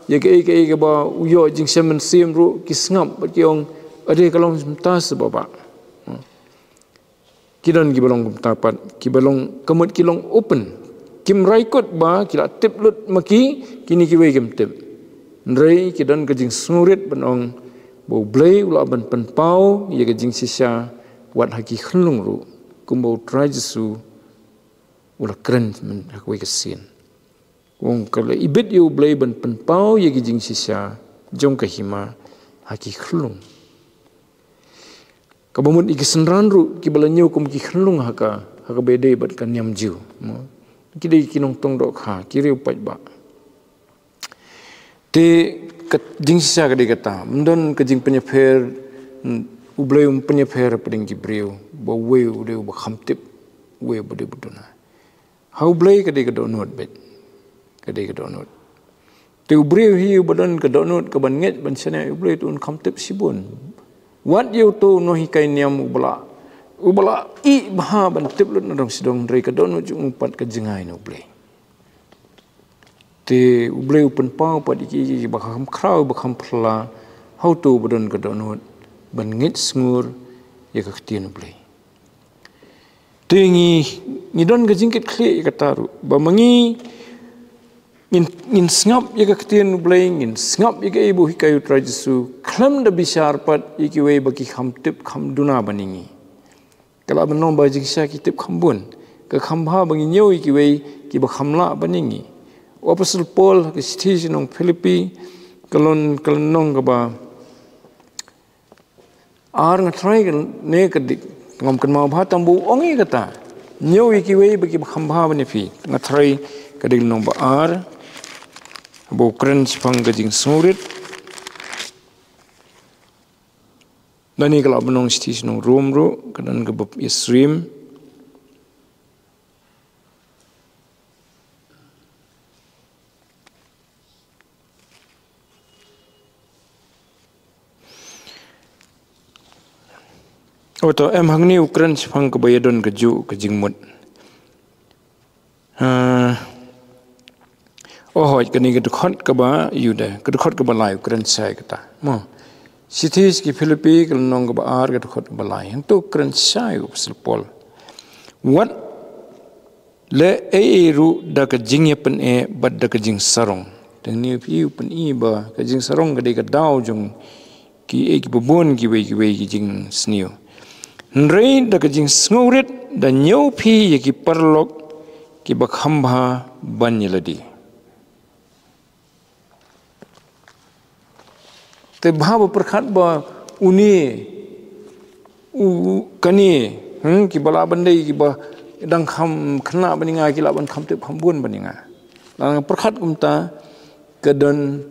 ïa kaei kaei kaba u ïoh jingshem mynsiem ruh ki sngap bad ki ong, ade ka long mynta sa ba ba. Ki don kiba long kumta pat, kiba long ka mut ki long open. Kim rai kut ba ki la tip lut ma ki, kine kiwei kim tip. Hynrei ki don ka jingsngewrit ban ong ba U Blei u lah ban pynpaw ïa ka jingshisha wat ha ki khunlung ruh, kumba U Trai Jisu u la kren ha kawei ka sien. Ong ka la ibit ïa U Blei ban pynpaw ïa ki jingshisha jong ka hima ha ki khunlung. Kaba mut ïa ki synran ruh kiba la ñiew kum ki khunlung ha ka, ha kaba ïadei bad ka niam Jiw mo. Ki dei ki nongtong dohkha, ki riew paidbah. Te ka jingshisha ka dei kata, ym don ka jingpynïapher, mm, U Blei um pynïapher hapdeng ki briew, ba uwei u dei uba kham tip, uwei uba dei uba duna. Ha U Blei ka dei ka dohnud beit. Ka dei ka dohnud. Te u briew hi uba don ka dohnud kaban ngeit ban shaniah ïa U Blei te un kham tip shibun. Wat ïa uto u nonghikai niam uba la, uba la ïeh bha ban tip lut na dong sdang, hynrei ka dohnud jong u pat ka jngai na U Blei. Te U Blei u pynpaw pat ïa ki, ïa ki ba kham khraw, ba kham phylla ha uto uba don ka dohnud ban ngeit sngur ïa ka ktien U Blei. Te ngi, ngi don ka jingkitkhlieh ïa kata ruh ba ma ngi ngin, ngin sngap ïa ka ktien U Blei, ngin sngap ïa kaei ba u hikai U Trai Jisu, khlem da bishar pat ïa kiwei ba ki kham tip kham duna ban ïa ngi. Ka lah ban long ba jingshisha ki tip kham bun, ka kham bha ba ngi ñiew ïa kiwei kiba kham lah ban ïa ngi. U Apostol Paul ha ka shithi sha ki nong Philippi, ka lynnong, ka lynnong kaba ar, nga tharai kane ka dei, ngam kynmaw bha tang ba u ong ïa kata. Ñiew ïa kiwei ba kiba kham bha ban ïa phi. Nga tharai ka dei lynnong ba ar, ba u kren shaphang ka jingsngewrit. Lane ka lah ban long shithi sha ki nong Rom ruh, ka don kaba ïasyriem. Oto em hangne u kren shaphang kaba ïadon kajuh ka jingmut. Ah, oh, hooid, kane ka dkhot kaba, ïa u de, ka dkhot kaba lai u kren shai kata. Mo. Shithi sha ki Philippi, ka lynnong kaba ar, ka dkhot kaba lai. Hangto u kren shai u Apostol Paul. Wat leh ei ei ruh da ka jingïapyneh bad da ka jingsarong. Te ngi phi u pyni ba ka jingsarong ka dei ka daw jong kiei kiba bun kiwei kiwei ki jingsniew. Hynrei da ka jingsngewrit da ñiew phi ïa ki paralok kiba kham bha ban ïa lade. Te bha ba pyrkhat ba une, u, kane, hmm, kiba lah ban dei kiba dang kham khynnah ban ïa nga, ki lah ban kham tip kham bun ban ïa nga. Lada nga pyrkhat kumta, ka don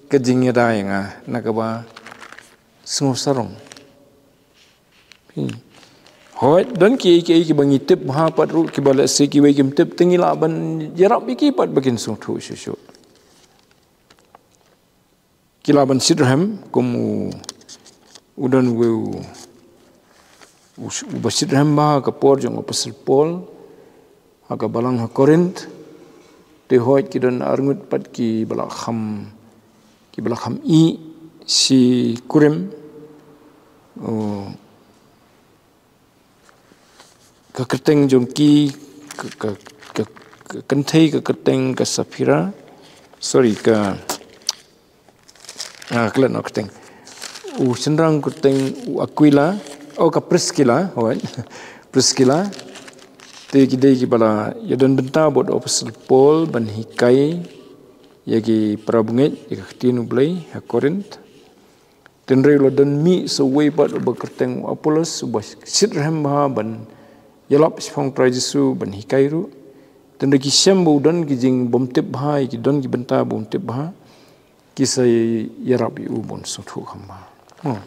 ka jingïada ïa nga na kaba sngewsarong. Hmm. Hooid, don kiei kiei kiba ngi tip bha pat ruh, kiba lehse kiwei kim tip, te ngi lah ban ïarap ïa ki pat ba kin sngewthuh shuh shuh. Ki lah ban shitrhem kum u, u don uwei u, u, uba shitrhem bha ha ka por jong u Apostol Paul ha ka balang ha Korinth. Te hooid, ki don arngut pat kiba la kham, kiba la kham ïeh shi kurim. Oh, ka kyrteng jong ki, ka, ka, ka, ka kynthei ka kyrteng ka Saphira. Sorry, ka, ah, klet noh kyrteng. U shynrang kyrteng u Aquila. Oh, ka Priskila, hooid. Priskila. Te ki dei kiba la ïadon bynta bad u Apostol Paul ban hikai ïa ki para bangeit ïa ka ktien U Blei ha Korinth. Te hynrei u la don mih sa uwei pat uba kyrteng u Apollos, uba shitrhem bha ban ïalap shaphang Trai Jisu, ban hikai ruh. Te hynrei ki shem ba u don ki jingbymtip bha, ki don ki bynta bymtip bha, ki sa ïarap ïa u ban sngewthuh kham bha. Hmm.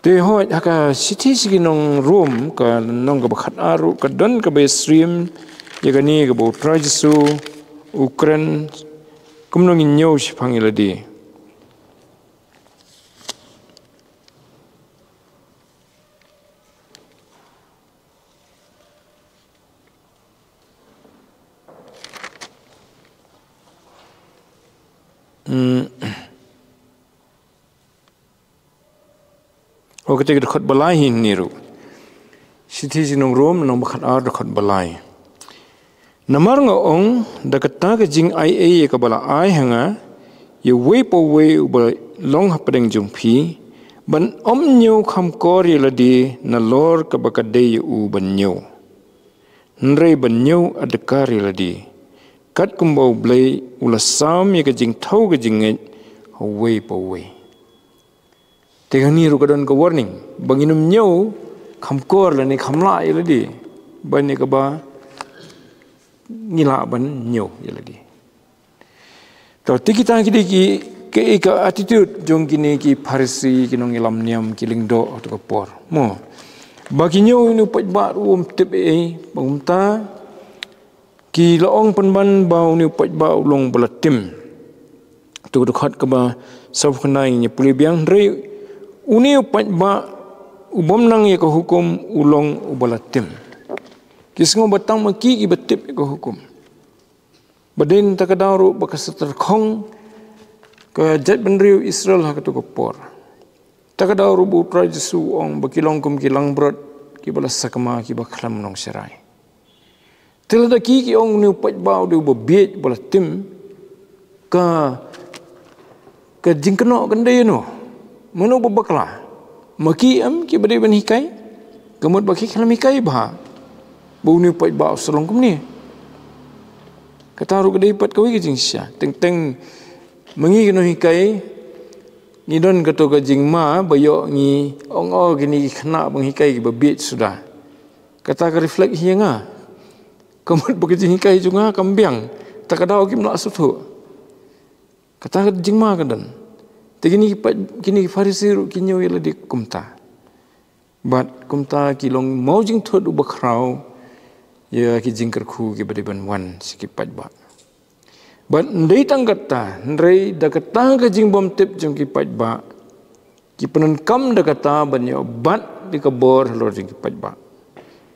Te hooid, ha ka shithi sha ki nong Rom, ka lynnong kaba khatar ruh, ka don kaba ïasyriem ïa kane kaba u Trai Jisu u kren Kumno ngin ñiew shaphang ïa lade. Hmm. O kata ka dkhot ba lai hi ngi ruh. Shithi sha ki nong Rom, lynnong ba khatar, dkhot ba lai. Namar nga ong, da kata ka jingaiei ïa kaba la ai ha nga, ïa uwei pa uwei uba long hapdeng jong phi, ban ym ñiew kham kor ïa lade nalor kaba ka dei ïa u ban ñiew. Hynrei ban ñiew adkar ïa lade. Katkum ba U Blei u la sam ïa ka jingthew ka jingngeit ha uwei pa uwei. Te kane ruh ka don ka warning. Ba ngin ym ñiew kham kor lane kham lah ïa lade. Ban ïa kaba ngi lah ban ñiew ïa lade. To, te kita ki dei ki, ki, ka attitude jong kine ki Pharisi, ki nongïalam niam, ki lyngdoh ha kato ka por. Mo. Ba ki ñiew ïa une u paidbah ruh um tip ei, ba kumta ki la ong pynban ba une u paidbah u long ba la tim. To ka dkhot kaba sawphew khyndai ngin ïa pule biang, hynrei une u paidbah u bym nang ïa ka hukum u long uba la tim. Ki sngew ba tang ma ki kiba tip ïa ka hukum. Ba dei na kata ka daw ruh ba ka sa tyrkhong ka jaitbynriew Israel ha kato ka por. Ta ka daw ruh ba U Trai Jisu u ong ba ki long kum ki langbrot kiba la sakma kiba khlem nongsharai. Te lada ki ki ong une u paidbah u dei uba bieit uba la tim, ka, ka jingkynnoh kan dei ïano? Mano ba bakla? Ma ki em kiba dei ban hikai? Ka mut ba ki khlem hikai bha ba une u paidbah u sa long kumne. Kata ruh ka dei pat kawei ka jingshisha. Teng teng ma ngi ki nonghikai ngi don kato ka jingma ba ïoh ngi ong, o, kine ki khynnah ba nga hikai kiba bieit suda. Kata ka reflect hi ïa nga. Ka mut ba ka jinghikai jong nga kam biang. Ta ka daw kim lah sngewthuh. Kata ka jingma ka don. Te kine ki pa-, kine ki Pharisi ruh ki ñiew ïa lade kumta. Bad kumta ki long mawjingthut uba khraw ïa ki jingkyrkhu kiba dei ban wan sha ki paidbah. Bad ym dei tang katta, hynrei da kata ka jingbymtip jong ki paidbah, ki pyndonkam da kata ban ïoh bat ïa ka bor halor jong ki paidbah.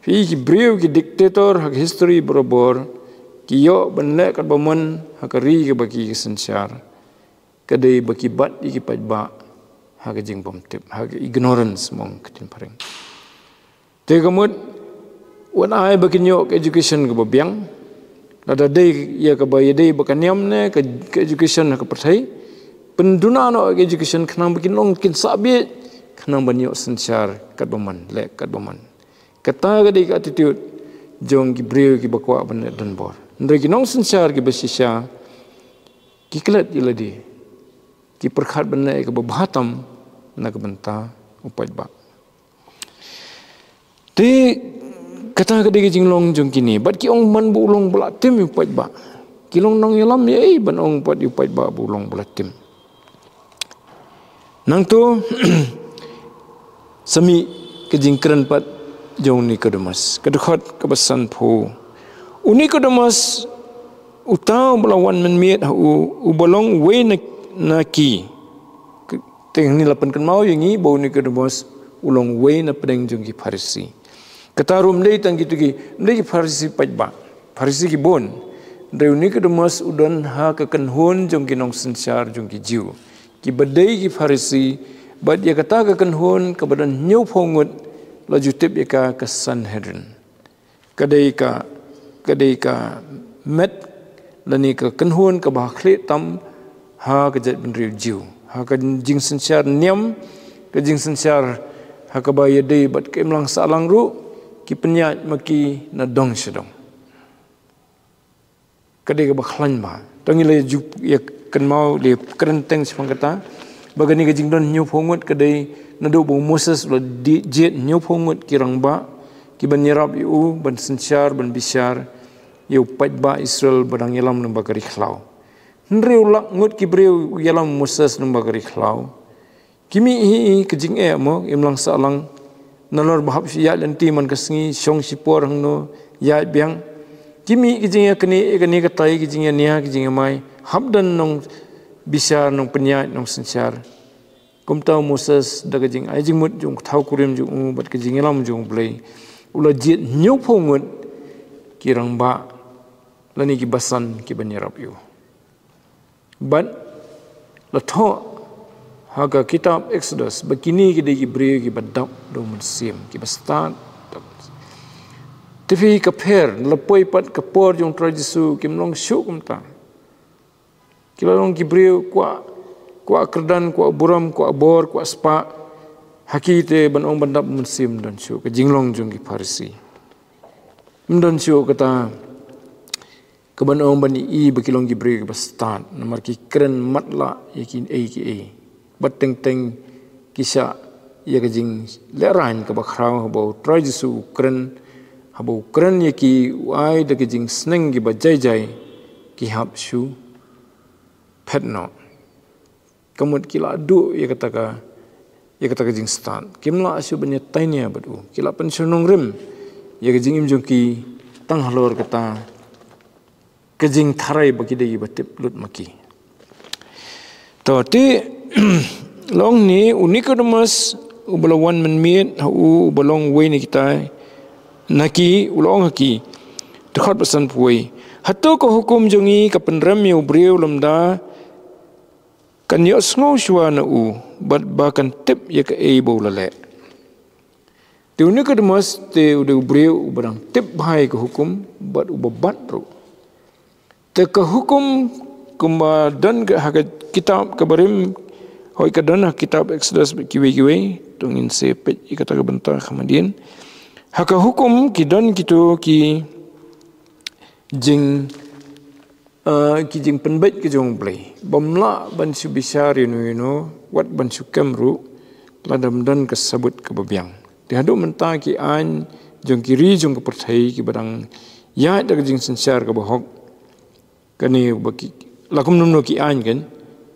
Phi ki briew ki dictator ha ka history barabor, ki ïoh ban leh katba mon ha ka ri kaba ki synshar. Ka dei ba ki bat ïa ki paidbah ha ka jingbymtip, ha ka ignorance, mong ka ktien phareng. Te ka mut, wat ai ba kin ïoh ka education kaba biang. Lada dei ïa kaba ïadei bad ka niam ne ka, ka education ha ka pyrthei, pynduna noh ka education khnang ba kin long kin sah bieit, khnang ban ïoh synshar katba mon, leh katba mon. Kata ka dei ka attitude jong ki briew kiba kwah ban leh donbor. Hynrei ki nongsynshar kiba shisha ki klet ïa lade, ki pyrkhat ban leh ïa kaba bha tam na ka bynta u paidbah. Te kata ka dei ka jinglong jong kine. Bad ki ong man ba u long ba la tim ïa u paidbah. Ki long nongïalam ïa ei ban ong pat ïa u paidbah ba u long ba la tim. Nangta sa mih ka jingkren pat jong u Nikodemus. Ka dkhot kaba sanphew. U Nikodemus uta uba la wan mynmiet ha u, uba long uwei na, na ki. Te hangne la pynkynmaw ïa ngi ba u Nikodemus u long uwei na pdeng jong ki Pharisi. Kata ruh ym dei tang kito ki, ym dei ki Pharisi paidbah, Pharisi ki bun. Hynrei u Nikodemus u don ha ka kynhun jong ki nongsynshar jong ki Jiw, kiba dei ki Pharisi, bad ïa kata ka kynhun kaba don hynñiewphew ngut la ju tip ïa ka ka Sanhedrin. Ka dei ka, ka dei ka met lane ka kynhun kaba ha khlieh tam ha ka jaitbynriew Jiw. Ha ka jingsynshar niam, ka jingsynshar ha kaba ïadei bad ka imlang sahlang ruh, ki pynïaid ma ki na dong sha dong. Ka dei kaba khlaiñ bha. To ngi la ju ïa kynmaw, la ïa kren teng shaphang kata. Ba kane ka jingdon hynñiewphew ngut ka dei naduh ba u Moses u la di-, jied hynñiewphew ngut ki rangbah, ki ban ïarap ïa u, ban synshar, ban bishar ïa u paidbah Israel ba dang ïalam lyngba ka ri khlaw. Hynriew lak ngut ki briew u ïalam u Moses lyngba ka ri khlaw. Ki mih hi ka jingeh mo, imlang sahlang. Nalor ba hap ïaid lynti man ka sngi, shong shipor hangno, ïaid biang. Ki mih ki jingïaknieh, kane katai, ki jingïania, ki jingïamai. hap don nongbishar, nongpynïaid, nongsynshar. Kumta u Moses da ka jingai jingmut jong u, ka thaw kurim jong u bad ka jingïalam jong u Blei, u la jied hynñiewphew ngut ki rangbah lane ki basan ki ban ïarap ïa u. Bad la thoh ha ka kitab Exodus ba kine ki dei ki briew kiba dap da u Mynsiem, kiba stad. Te phi, ka pher, la poi pat ka por jong u Trai Jisu, kim long shuh kumta. Ki la long ki briew kwah, kwah kyrdan, kwah burom, kwah bor, kwah spah. Ha ki te ban ong ban dap Mynsiem ym don shuh, ka jinglong jong ki Pharisi. Ym don shuh kata ka ban ong ban ïohi ba ki long ki briew kiba stad, namar ki kren matlah ïa kiei kiei. Bad teng teng ki shah ïa ka jinglehrain kaba khraw haba u Trai Jisu u kren, haba u kren ïa ki, u ai da ka jingsneng kiba jai jai, ki hap shu phet noh. Ka mut ki la duh ïa kata ka, ïa kata ka jingstad. Kim lah shuh ban ïatainia bad u. Ki la pynshong nongrim ïa ka jingim jong ki tang halor kata ka jingtharai ba ki dei ba tip lut ma ki. To te, long ne u Nikodemus, uba la wan mynmiet ha u, uba long uwei na kita, na ki, u la ong ha ki. Dkhot ba sanphew wei. Hato ka hukum jong ngi ka pynrem ïa u briew lymda kan ïohsngew shuwa na u, bad ba kan tip ïa kaei ba u la leh? Te u Nikodemus te u dei u briew uba dang tip bha ïa ka hukum, bad uba bat ruh. Te ka hukum kumba don ka ha ka kitab ka barim, hooid ka don ha kitab Exodus bad kiwei kiwei, to ngin sa peit ïa kata ka bynta kham hadien. Ha ka hukum ki don kito ki jing, eh, ki jingpynbeit ki jong u Blei. Bym lah ban shu bishar ïano ïano, wat ban shu kem ruh, lada ym don ka sabut kaba biang. Te haduh mynta ki aiñ jong ki ri jong ka pyrthei kiba dang ïaid da ka jingsynshar kaba hok. Kane ba ki, la kumno kumno ki aiñ kan,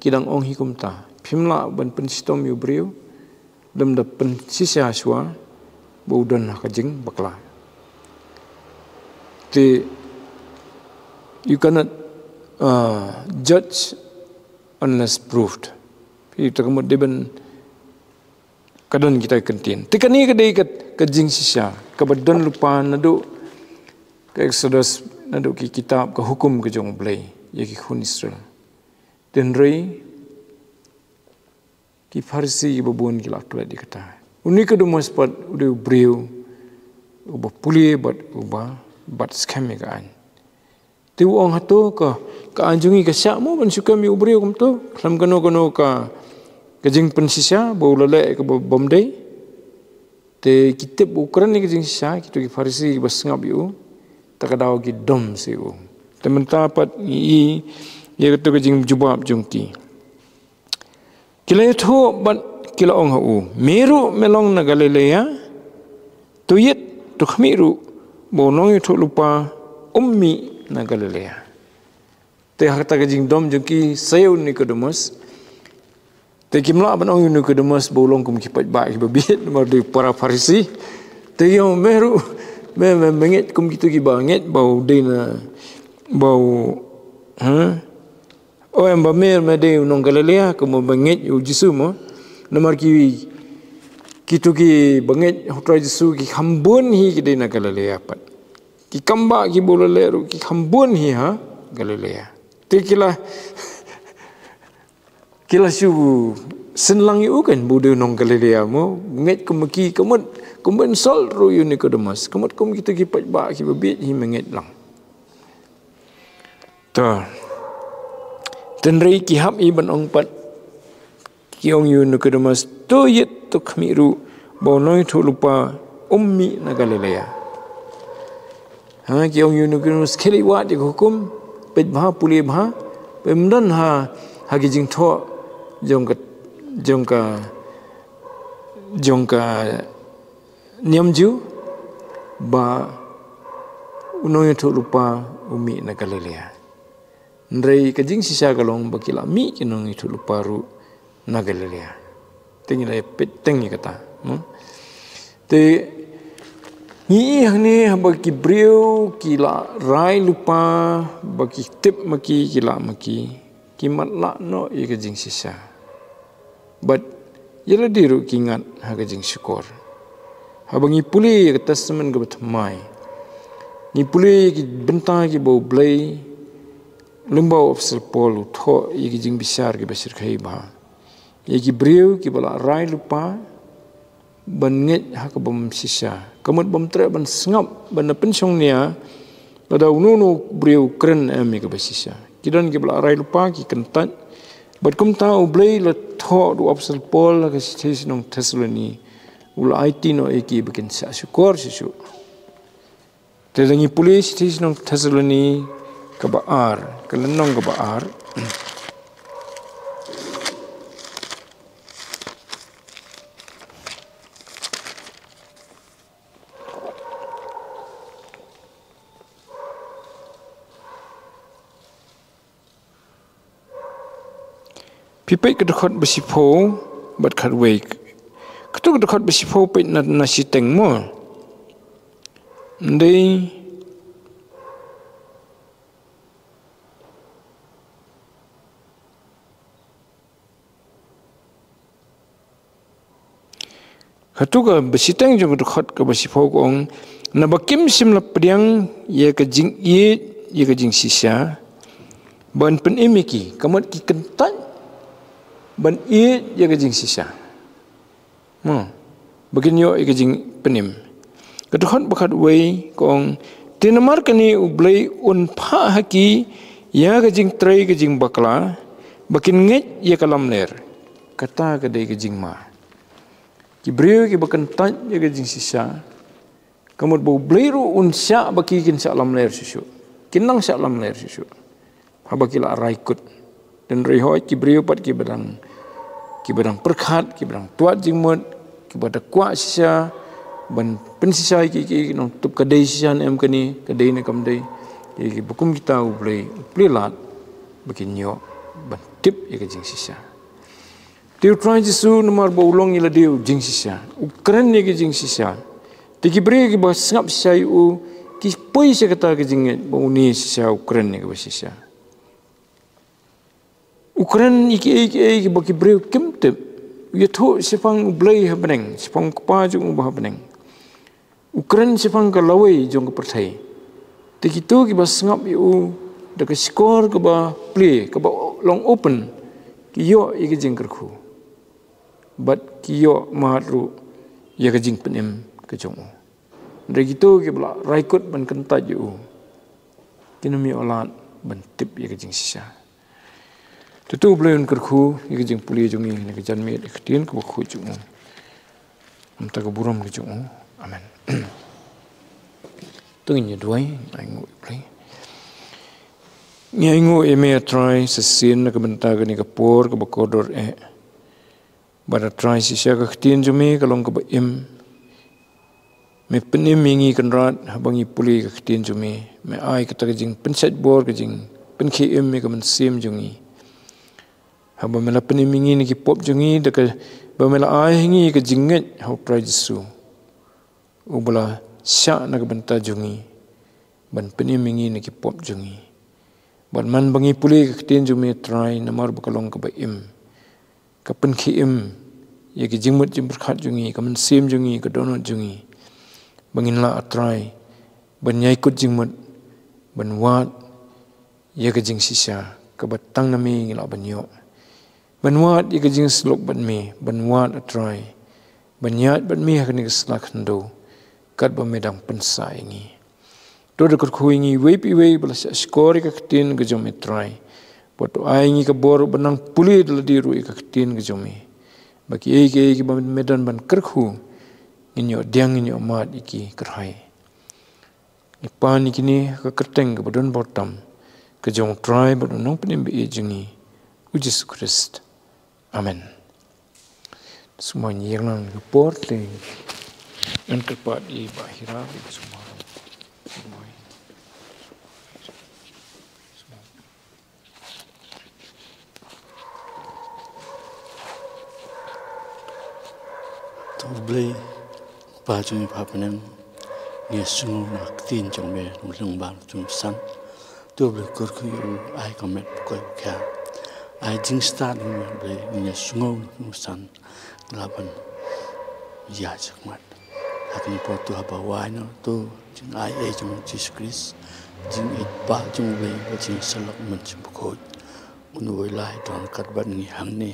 ki dang ong hi kumta. Phim lah ban pynshitom ïa u briew lymda pynshisha shuwa ba u don ha ka jingbakla. Te, you cannot, uh, judge unless proved. Ïa kata ka mut dei ban, ka don kita ki kyntien. Te kane ka dei ka, ka jingshisha kaba don lypa naduh ka Exodus, naduh ki kitab ka hukum ka jong u Blei ïa ki khun Israel. Te hynrei ki Pharisi kiba bun ki la klet ïa kata. U Nikodemus pat u dei u briew uba pule bad uba bat skhem ïa ka aiñ. Te u ong, hato ka, ka aiñ jong ngi ka shah mo ban shu kem ïa u briew kumto? Khlem kano kano ka, ka jingpynshisha ba u la leh kaba bym dei. Te ki tip ba u kren ïa ka jingshisha, kito ki Pharisi kiba sngap ïa u, ta ka daw ki dom sa ïa u. Te mynta pat ngi i ïa kato ka jingjubab jong ki. Ki la ïathuh bad ki la ong ha u, me ruh me long na Galilea? To ïit, to khmih ruh ba u nongïathuhlypa um mih na Galilea. Te ha kata ka jingdom jong ki sa ïa u Nikodemus. Te kim lah ban ong ïa u Nikodemus ba u long kum ki paidbah kiba bieit namar dei para Pharisi. Te ïa me ruh me, me, me ngeit kum kito kiba ngeit ba u dei na, ba u, ha? O em ba me, me dei u nong Galilea, kumba ngeit ïa u Jisu mo. Namar ki, kito kiba ngeit ha u Trai Jisu ki kham bun hi ki dei na Galilea pat. Ki kam ba kiba u la leh ruh ki kham bun hi ha Galilea. Te ki la, ki la shu synlang ïa u kan ba u dei u nong Galilea mo. Ngeit kum ki, ka mut, kumba insult ruh ïa u Nikodemus. Ka mut kum kito ki paidbah kiba bieit hi me ngeit lang. To. Te hynrei ki hap hi ban ong pat. Ki ong ïa u Nikodemus, to ïit to khmih ruh ba u nongïathuhlypa um mih na Galilea. Ha, ki ong ïa u Nikodemus, khie leit wad ïa ka hukum, peit bha, pule bha, peit ym don ha, ha ki jingthoh jong ka, jong ka, jong ka niam Jiw ba u nongïathuhlypa u mih na Galilea. Hynrei ka jingshisha ka long ba ki la mih ki nongïathuhlypa ruh na Galilea. Te ngi la ïa peit teng ïa kata, no? Te ngi i hangne haba ki briew ki la rai lypa ba ki tip ma ki, ki lah ma ki. ki matlah noh ïa ka jingshisha. Bad ïa lade ruh ki ngat ha ka jingshukor. Haba ngi pule ïa ka Testament kaba thymmai, ngi pule ïa ki bynta kiba U Blei lyngba u Apostol Paul u thoh ïa ki jingbishar kiba shyrkhei bha ïa ki briew kiba la rai lypa ban ngeit ha kaba ym shisha, ka mut bym treh ban sngap ban da pynshong nia lada uno uno u briew u kren em ïa kaba shisha. Ki don kiba la rai lypa, ki kyntait. Bad kumta U Blei la thoh da u Apostol Paul ha ka shithi sha ki nong Thessaloni, u la aiti noh ïa ki ba kin shah shukor shuh shuh. Te lada ngi pule shithi sha ki nong Thessaloni kaba ar, ka lynnong kaba ar. Phi peit ka dkhot ba shiphew bad khatwei. Kato ka dkhot ba shiphew peit na, na shiteng mo. Ym dei. Kato kaba shiteng jong ka dkhot kaba shiphew ka ong, naba kim shym la pdiang ïa ka jingïeit ïa ka jingshisha ban pynim ïa ki, ka mut ki kyntait ban ïeit ïa ka jingshisha. Mo, ba kin ïoh ïa ka jingpynim. Ka dkhot ba khatwei ka ong, te namar kane U Blei un phah ha ki ïa ka jingtrei ka jingbakla ba kin ngeit ïa ka lamler. Kata ka dei ka jingma. Ki briew kiba kyntait ïa ka jingshisha, ka mut ba U Blei ruh un shah ba ki kin shah lamler shuh shuh. Kin nang shah lamler shuh shuh haba ki la rai kut. Hynrei hooid ki briew pat kiba dang, kiba dang pyrkhat, kiba dang twad jingmut, kiba da kwah shisha ban pynshisha ïa ki, ki nongtup ka dei shisha ne em kane, ka dei ne kam dei. Ïa kiba kum kita U Blei u plie lad ba kin ïoh ban tip ïa ka jingshisha. Te U Trai Jisu namar ba u long ïa lade u jingshisha, u kren ïa ka jingshisha. Te ki briew kiba sngap shisha ïa u ki poi sha kata ka jingngeit ba une shisha u kren ïa kaba shisha. U kren ïa kiei kiei kiba ki briew kim tip. U ïathuh shaphang U Blei ha bneng, shaphang U Kpa jong u ba ha bneng. U kren shaphang ka lawei jong ka pyrthei. Te kito kiba sngap ïa u da ka shkor kaba plie, kaba long open, ki ïoh ïa ka jingkyrkhu. Bad ki ïoh mad ruh ïa ka jingpynim ka jong u. Hynrei kito kiba la rai kut ban kyntait ïa u, kin ym ïoh lad ban tip ïa ka jingshisha. Te to U Blei un kyrkhu ïa ka jingpule jong ngi ha kane ka janmiet, ïa ka ktien kaba khuid jong u. Namar ka burom ka jong u. Amen. To ngin ïa duwai, ainguh ïa U Blei. Ngi ainguh ïa me A Trai, sa shisien na ka bynta kane ka por kaba kordor eh. Bad A Trai shisha ka ktien jong me ka long kaba im. Me pynim ïa ngi Kynrad haba ngi pule ka ktien jong me. Me ai kata ka jingpynshait bor, ka jingpynkhie im ïa ka mynsiem jong ngi. Haba me la pynim ïa ngi na ki pop jong ngi, da kaba me la ai ha ngi ka jingngeit ha U Trai Jisu, uba la shah na ka bynta jong ngi ban pynim ïa ngi na ki pop jong ngi. Bad man ba ngi pule ka ktien jong me A Trai, namar ba ka long kaba im, ka pynkhie im ïa ki jingmut jingpyrkhat jong ngi, ka mynsiem jong ngi, ka dohnud jong ngi, ba ngin lah A Trai ban ïai kut jingmut, ban wad ïa ka jingshisha kaba tang na me ngi lah ban ïoh, ban wad ïa ka jingshlur bad me, ban wad A Trai ban ïaid bad me ha kane ka sla khyndew katba me dang pynsah ïa ngi. To da kyrkhu ïa ngi iwei pa iwei ba la shah shkor ïa ka ktien ka jong me A Trai. Bad to ai ïa ngi ka bor ban nang pule da lade ruh ïa ka ktien ka jong me, ba kiei kiei kiba me don ban kyrkhu, ngin ïoh pdiang, ngin ïoh mad ïa ki kyrhai. Ngi pan ïa kine ha ka kyrteng kaba don bor tam ka jong U Trai bad U Nongpynim ba ïeit jong ngi, U Jisu Khrist. Amen. Sumar ngi ïeng lang ka por te ngan kyrpad ïa i Bah Hira ba sumar. To Blei, Kpa jong ngi ba ha bneng, ngi sngew na ka ktien jong me, ngi lyngba jong u san. To Blei kyrkhu ïa u, ai ka met ba koit ba khiah. Ai jingstad ïa ngi, Blei, ngin ïa sngew, ngin ïa san, la ban ïa jingmut. Ha kane ka por to haba wai noh to jingai ei jong u Jisu Khrist, jingïeit ba jong u Blei, bad jingïasyllok Mynsiem Bakhuid. Un uwei lai don ryngkat bad ngi hangne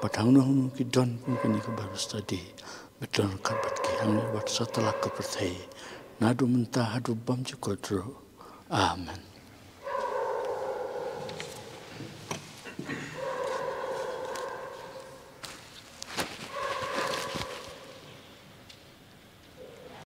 bad hangno hangno ki don kum kane ka Bible study. Bad don ryngkat bad ki hangne bad satlak ka pyrthei. Naduh mynta haduh bymjukut ruh. Amen.